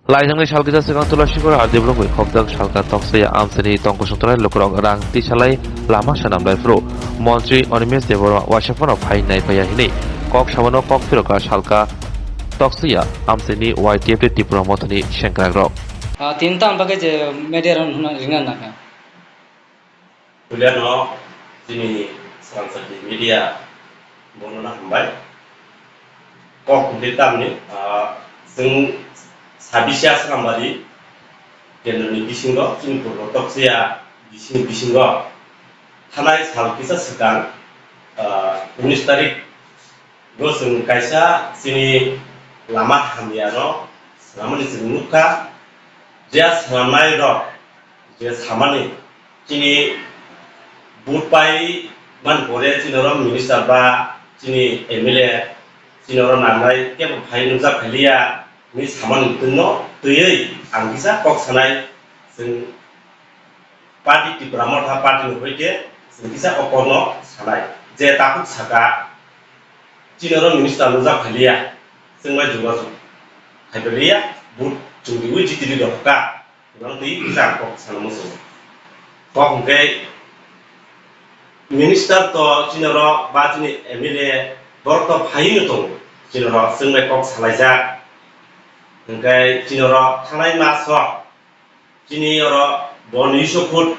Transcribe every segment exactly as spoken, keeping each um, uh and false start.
Laijangni sal kisa swkang Tulasikhor R D block bai khobjak salka Toksaya amchaini tongkosong torai lukurok rang tisalai lama swnamlai phuru Montri Animesh Debbarma waisa phano phai naiphaiya hinwi kok sabano kok phirokha salka Toksaya amchaini Y T F tei Tipra Mothani sengkrakrok. Ah, tini tamo bagwi je media rok hwnna ringna nangkha. Puilano chini Srangsati media bono hambai. Kok hwnkhe tamni, ah, chwng sabisa Srambari kendroni bisingo chini purbo Toksaya bising bisingo thanai sal kisa swkang, ah, unis tarik bo chwng kaisa chini lama hamyano swnamani chwng nukha. Je swnamnai rok je samani chini vote pai man pore chini oro minister ba chini M L A chini oro nangnai kebo phai nukjak phailiya hinwi samani tungno twiwi ang kisa kok sanai chwng party Tipra Motha party ni hoite chwng kisa o kokno sanai je takhuk saka chini oro minister nukjak phailiya chwng bai jogajog khaiphailiya vote chwng riwi jitiri dohorkha. Nang twi kisa kok sana muchung. Kok hwnkhe minister to chini oro ba chini M L A borok to phaiwi no tongo. Chini oro chwng bai kok salaijak. Hwnkhe chini oro thanai maso chini oro boni iso foot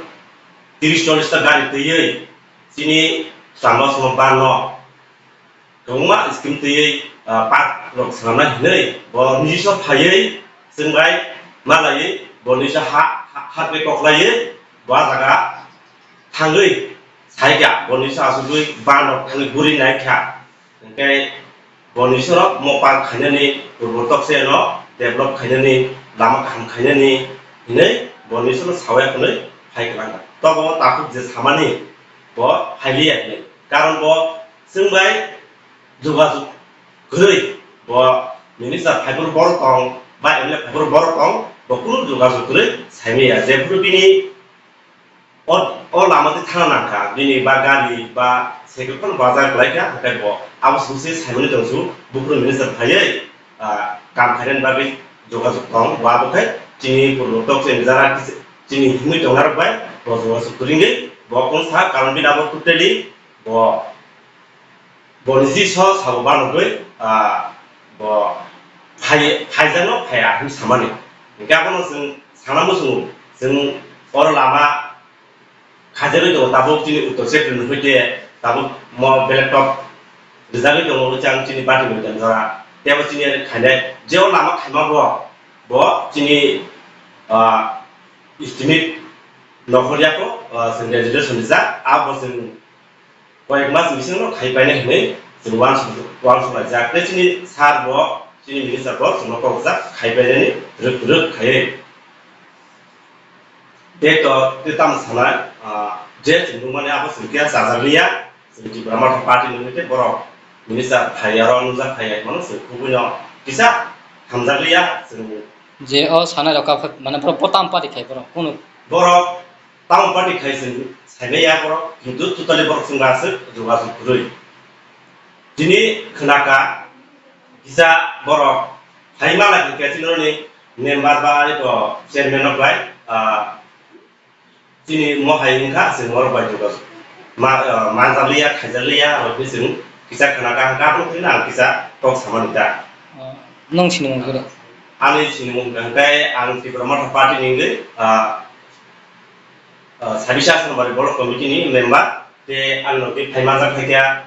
tris chollis ta gari twiwi chini chama sono banno. Kwbangma scheme twiwi, ah, park rok swnamnai hinwi bo nijiso phaiwi chwng bai malaiwi bo nijiso ha, ha, ha twi koklaiwi bo ah jaga thangwi saikha, bo nijiso asugwi ban rok thangwi guri naikha. Hwnkhe bo nijiso rok mopang khainani purbo tokse no develop khainani lama kaham khainani hinwi bo nijiso no sawi phunwi phai kwlangkha. Tobo takhuk je samani bo phailiya hinwi. Karon bo chwng bai jogajog kwrwi, bo minister phaiphuru borok tong, ba M L A phaiphuru borok tong, bo kunu jogajog kwrwi saimaya. Jephuru bini o, o lama twi thangna nangkha, bini ba gari ba cycle phano bajar kwlaikha, hwnkhe bo abo sungse saimani tongsu, buphuru minister phaiwi, ah, kam khainani bagwi jogajog tong, bo abo khe chini purbo tokse ni jara kisa chini himwi tongnarok bai bo jogajog kwrwngwi bo kung sa, karon bini abo totally bo, bo niji so sabo banogwi, ah, bo phai, phaijakno phaiya hwnwi samani. Hwnkhe abono chwng sana muchungo, chwng oro lama khaijakgwi tongo, tabuk chini uttor sector ni hoite tabuk mo belek tok rijagwi tongo, chang chini bati ni jora tebo chini khainai je o lama khaima bo, bo chini, ah, estimate nokhorya ko, ah, chwng resolution rijak, abo chwng koyek mas bisingno khai painai hinwi chwng uansuk, uansuk laijak. Tei chini sir bo, chini minister bo chwngno kok jak khai painani rwk, rwk khaiwi. Tei to, tei tamo sanai, ah, je chwng nukmani abo chwng khe chajak liya, chwng Tipra Motha party ni hwnwi tei borok minister phai aro nukjak phai ya hwnmano chwng kubuino kisa hamjak liya chwng. Je o sanai rok kha, mane borok bo tamo party khai borok kunu. Borok Tamo party khai chwng saimaya borok, kintu totally borok chwng aswk jogajog kwrwi. Tini khwnaka kisa borok hai mala khe chini roni member ba eko chairman rok bai, ah, chini mohai wngkha chwng borok bai jogajog ma, ah, manjak liya, khaijak liya, abo khe chwng kisa khwnaka hwnkha, abo khe ang kisa kok samani da. Ah, nwng sinimung khe? Ani sinimung hwnkha khe ang Tipra Motha party ni wngwi, ah, ah, sabisa Asambari Block Committee ni member, tei ang no tei phai manjak khaikha,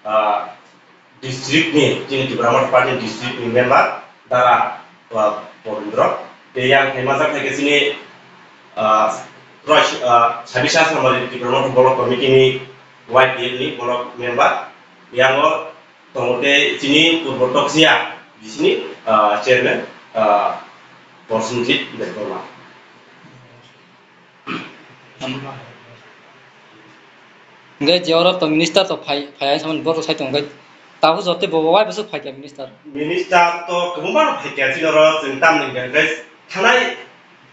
ah, district ni, chini Tipra Motha Party ni district ni member, Dara, ah, Porindro. Tei yang phai manjak khaikha chini, ah, Rois-, ah, sabisa Asambari Tipra Motha Block Committee ni Y P F ni block member. Yang o tongo tei chini Purbo Toksia bisini, ah, chairman, ah, Prosenjit Debbarma. Hingke je oro to minister to phai, phai hai samani borok sai tongo, hingke tabuk joto bo wai bwswk phai kha minister? Minister to kwbangma no phai kha, chini oro chwng tamni hingke hingke thanai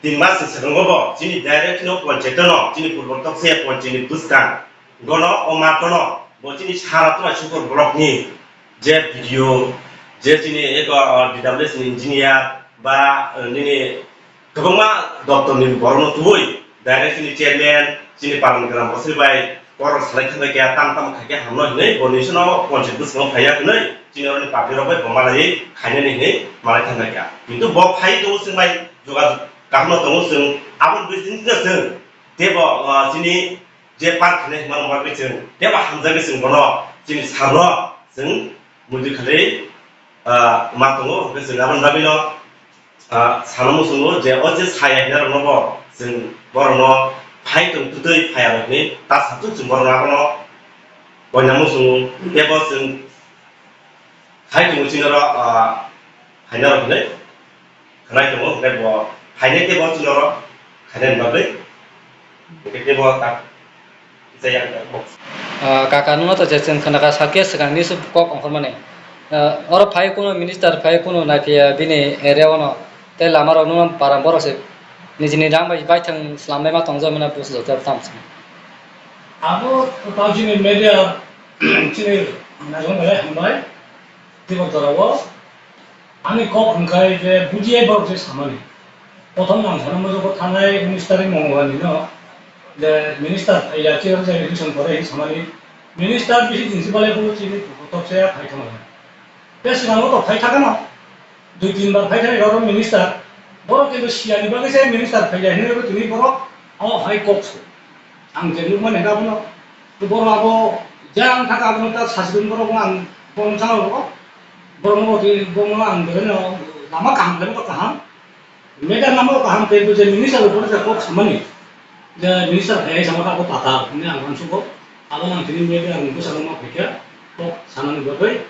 tin mas ni swkango bo chini direct no panchayat no, chini Purbo Toksia panchayat ni bwskang gono o mat no bo chini sara tuma Shukor block ni je B D O, je chini eko, o, D W S ni engineer, ba, eh, nini kwbangma doptorni borokno tubui direct chini chairman, chini paran gram bosri bai borok salai thangbai khe tam tam khai khe hamno hinwi bo nisino panchayat bwskango phaiya hinwi chini oroni party rok bai bo malaiwi khainani hinwi malai thangbai kha. Kintu bo phai tongo chwng bai jogajog kaham no tongo chwng aboni bisingtwi chwng teibo, ah, chini je park hinwi hwnmani bagwi chwng teibo hamjagwi chwng bono chini sarno chwng muitu khalwi, ah, ma tongo, hwnkhe chwng aboni bagwino, ah, sana muchungo je o je saya hinarokno bo chwng borokno phai tong twtwi phaiya rok hinwi ta satung chwng borokno abono poina muchungo, teibo chwng hai tongo chini oro, ah, phaina rok hinwi khnai tongo, hwnkhe bo phainai khe bo chini oro khainani bagwi, hwnkhe khe bo tak chaya khe bo. Ah, kaka, nwng to je chwng khna kha sakhe swkang ni kok ongkhormani. Ah, oro phai kuno minister phai kuno naiphiya bini area ono tei lama rok nwng para borok se nijini rang bai baithang slamlai ma tongjak mano busu joto tam se. Abo tau chini media chini naijwng belai hambai. Tibok jorao ani kok hwnkhai je bujiyai borok je samani. Prothom ang sana mujoko thanai unis tarik Mongolbarni no je minister phaiya chair je election pore hin samani. Minister bisi jinsi balai bo chini kotok se phai thangma. Te sinamo to phai thakano. Dui tin bar phai thani roro minister. Borok kintu siyani bagwi se minister phaiya hinwi bo tini borok o hai kok su. Ang je nukmani hwnkhe abono, borok abo jang thaka abono ta sachigwng borok ang bono chana rogo, borok no twi bono ang belai no lama kaham khe bono kaham, media lama kaham khe bo je minister bo je kok samani, je minister phai sama ta bo tata hinwi ang uansugo, abo ang tini media ang bwskango ma phaikha kok sanani bagwi.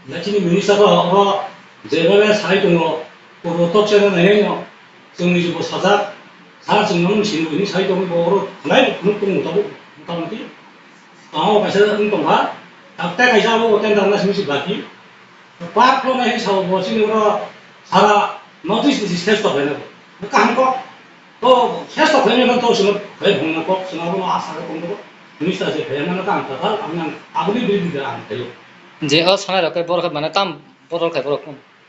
Nai chini minister rok oro jebabe sai tongo, purbo toksa no nai no chwngni jubo sajak, sa chwng no sini hini sai tongo bo oro nai nuk tongo tabuk motamoti. Tamo kaisa wng tongkha, tak tak kaisa abo tender na simi si baki. Pak lo nai sao bo chini oro sara notice ni si ses tok lai no. Kaham kok. To ses tok lai no to sino phai bhung na kok sino abo asa ko tong ko. Minister se phai na ka ang ta ang aboni bidi da ang thayo. Je o sana rok borok mane tam Borok khai borok.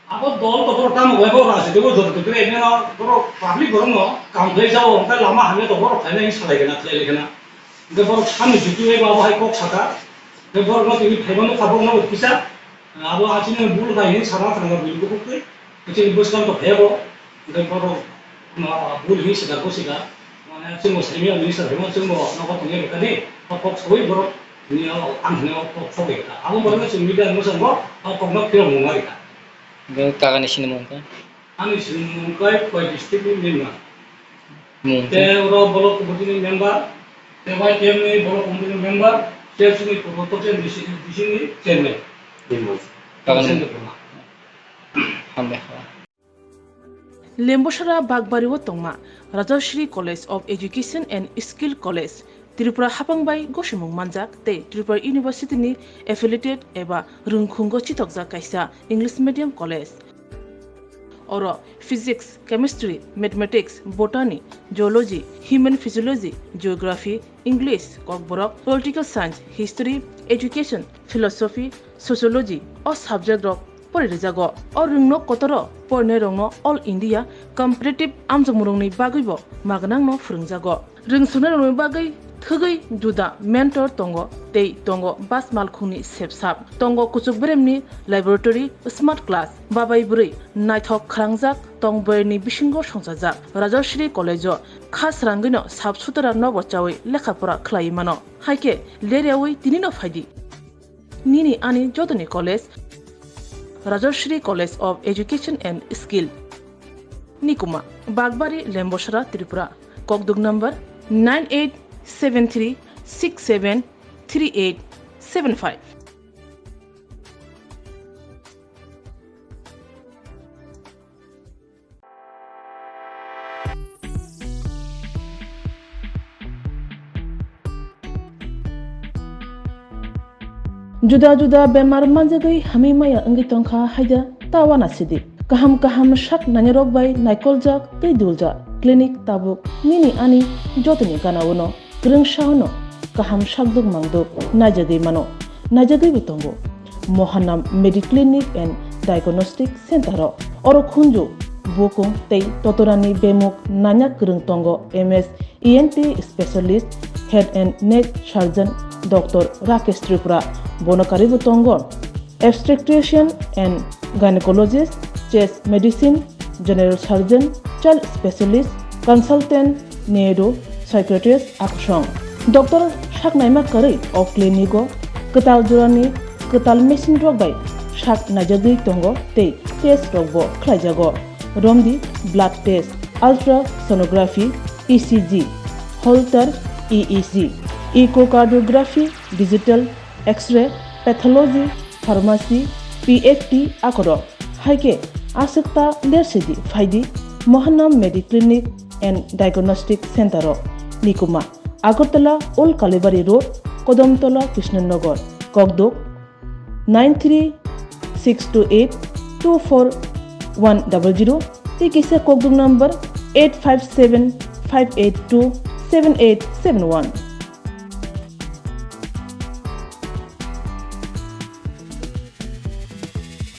Abo dol to borok tamo bai borok rajniti bo joto to kre neno borok public borok no kam khlai jao, hwnkhai lama hamya to borok khaina hi salai gana, khlai gana. Hwnkhe borok samni juti bai bo abo hai kok saka. Hwnkhe borok no tini phaima nukha, borok no kisa abo achini bul khai hin sana thangma bil bukhuk twi. Khe chini bwskang to phaibo. Hwnkhe borok no bul hin sika ko sika. Mane chwngbo saimya minister phaima chwngbo nogo tongya kani. O kok sawi borok ni ang hwnwi o kok sogwi kha. Abo borok no chwng media mwchangbo o kok no phirok mungma rikha. Hwnkhe kakani sinimung wngkha? Ani sinimung wngkha koi district ni member. Mung wngkha? Te oro block committee ni member, te Y T M ni block committee ni member, T F C ni purbo toksa D C, D C ni chairman. Kakani. Hambai. Lembosara Bakbari o tongma Rajashri College of Education and Skill College, Tripura hapang bai gosimung manjak tei Tripura University ni affiliated eba rwngkhungo chitokjak kaisa English medium college. Oro physics, chemistry, mathematics, botany, zoology, human physiology, geography, English, Kokborok, political science, history, education, philosophy, sociology o subject rok pori rijago. O rwngno kotoro porinairokno All India Competitive amjokmungrokni bagwibo magnangno phwrwngjago. Rwngsuknairokni bagwi thwgwi juda mentor tongo tei tongo bas malkhungni sepsap. Tongo kuchuk beremni laboratory, smart class, babai bwrwi naithok khwrangjak tong bwrwini bisingo songchajak. Rajashri College-o kha srangwino sap sutara nogo chawi lekha pora khlaiwi mano. Haikhe leryawi tinino phaidi. Nini ani jotoni college, Rajashri College of Education and Skill. Nikuma, Bakbari, Lembosara, Tripura. Kokduk number nine eight seven three six seven three eight seven five. Juda juda bemar manjagwi hamwi maya wngwi tongkha haida ta uanasidi. Kaham kaham sak nainarok bai naikoljak tei duljak clinic tabuk nini ani jotoni gana-o no. Kwrwngsa-o no kaham sakduk mangduk naijagwi mano, naijagwibo tongo. Mohanam Mediclinic and Diagnostic Center o. Oro khunju bukung tei totorani bemuk nanya kwrwng tongo M S E N T specialist, head and neck surgeon Doctor Rakesh Tripura, bono karwibo tongo obstetrician and gynecologist, chest medicine, general surgeon, child specialist, consultant, neuro psychiatrist akusong. Doctor sak naima kwrwi o clinic o kwtal jorani kwtal machine rok bai sak naijagwi tongo tei test rok bo khlaijago. Romdi blood test, ultrasonography, E C G, Holter E E G, echocardiography, digital X-ray, pathology, pharmacy, P F T akorok. Hai khe aswk ta lersidi phaidi Mohanam Mediclinic and Diagnostic Center o, Nikuma, Agartala Old Kalibari Road, Kodamtola, Krishnanagar, Kokduk nine three six two eight two four one double zero tei kisa Kokduk number eight five seven five eight two seven eight seven one.